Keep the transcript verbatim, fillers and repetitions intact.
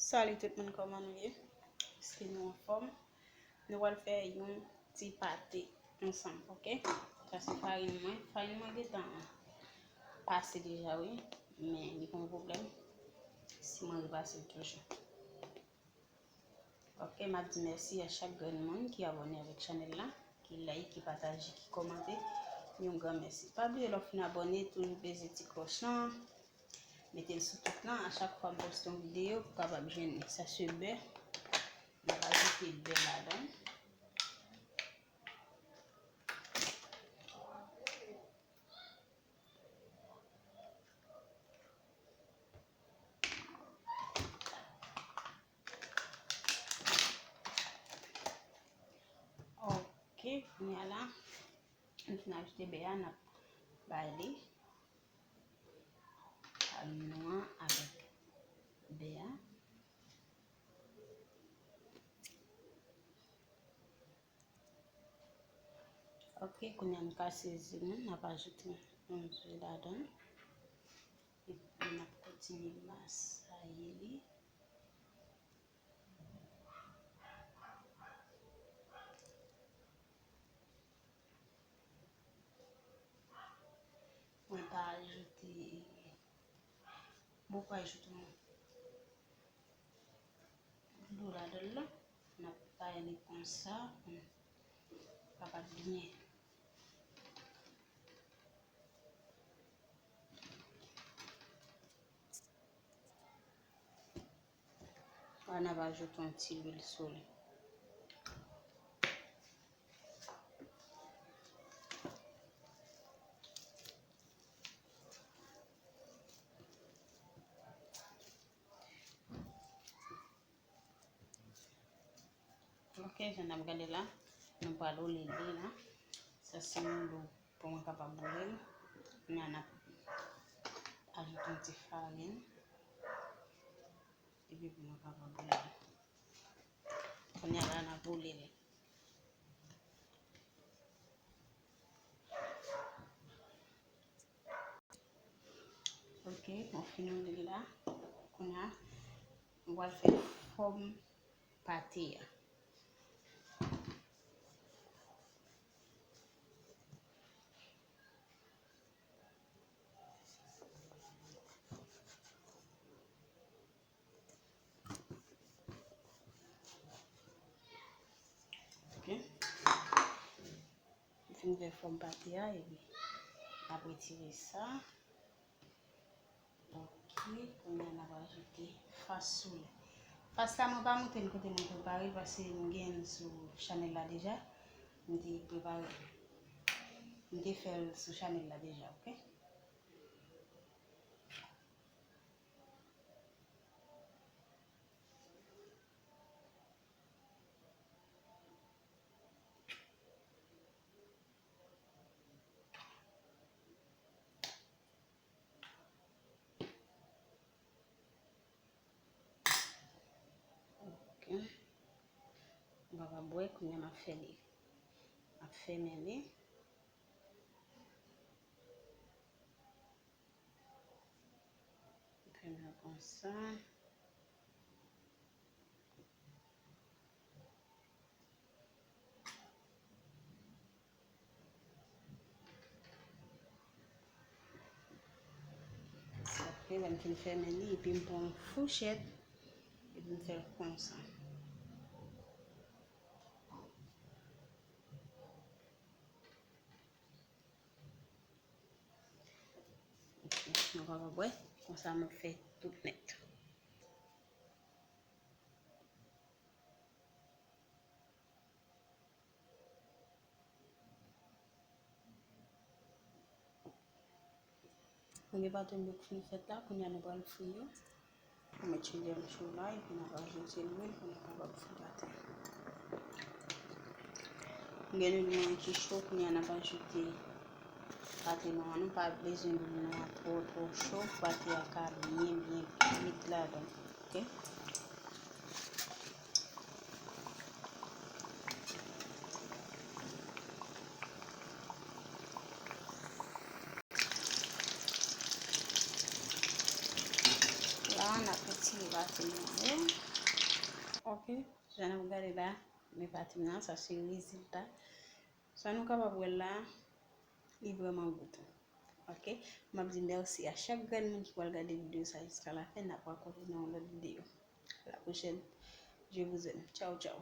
Salut tout moun, kòman nou ye? Èske nou anfòm? Nou pral fè yon ti pate ansanm, oke? Sa se farin mwen. Farin mwen gentan pase deja, wi. Men li gon pwoblèm si mwen repase l toujou. Oke, m ap di mèsi a chak grenn moun ki abòne avèk chanèl la, ki like, ki pataje, ki kòmante. Yon gran mèsi. Pa bliye lè w fin abòne, toujou peze ti klòch lan. Mete l sou tout lan. A chak fwa m poste yon videyo, pou w kapab jwenn li. Sa se bè. M ap ajoute bè ladan l. Oke, kounye a la, nou fin ajoute bè a, n ap bay li. Farin nou an avèk bè a. Oke, kounye a nou ka sezi nou, n ap ajoute yon ze ladan l. Epi n ap kontinye masaye li. Mwen pa ajoute, mwen pa ajoute yon dlo ladan l la. N ap bay li konsa pou l kapab byen. La, n ap ajoute yon ti lwil sou li. Oke, jan n ap gade la, nou pral wole li la. Sa se yon dlo pou mwen kapab wole l. Kounye a n ap ajoute yon ti farin. Epi pou mwen kapab wole l. Kounye a la, n ap wole l. Oke, mwen fin wole l la. Kounye a, mwen pral fè fòm pate a. Oke. M fin fè fòm pate a, epi n ap retire sa. Oke, kounye a n ap ajoute fas sou li. Fas la mwen pa montre n kote mwen prepare l, paske m gen l sou chanèl la deja. M te prepare, m te fè l sou chanèl la deja, oke? Oke. M pa ka bwè, kounye a m ap fè li. M ap fèmen li. Fèmen l konsa. Apre, lè m fin fèmen li, epi m pran yon fouchèt, epi m fè l konsa. Nou kapab wè, konsa m ap fè tout nèt. Kounye a pate m yo k fin fèt la, kounye a nou pral fri yo. Nou met chedè m cho la, epi n ap ajoute lwil pou nou kapab fri pate. Gen lwil mwen ki cho, kounye a n ap ajoute pate nou an. Nou pa bezwen lwil nou an twò, twò cho, pou pate a ka byen, byen kwit ladan. Oke? La, N ap retire pate nou yo. Ok, jan n ap gade la, men pate m nan, sa se rezilta. Sa nou kapab wè la, li vrèman gou tou. Ok, m ap di mèsi a chak grenn moun ki pral gade videyo sa jiska lafen. N ap rankontre nan yon lòt videyo. A la pwochèn. Je vous aime. Tchao, tchao.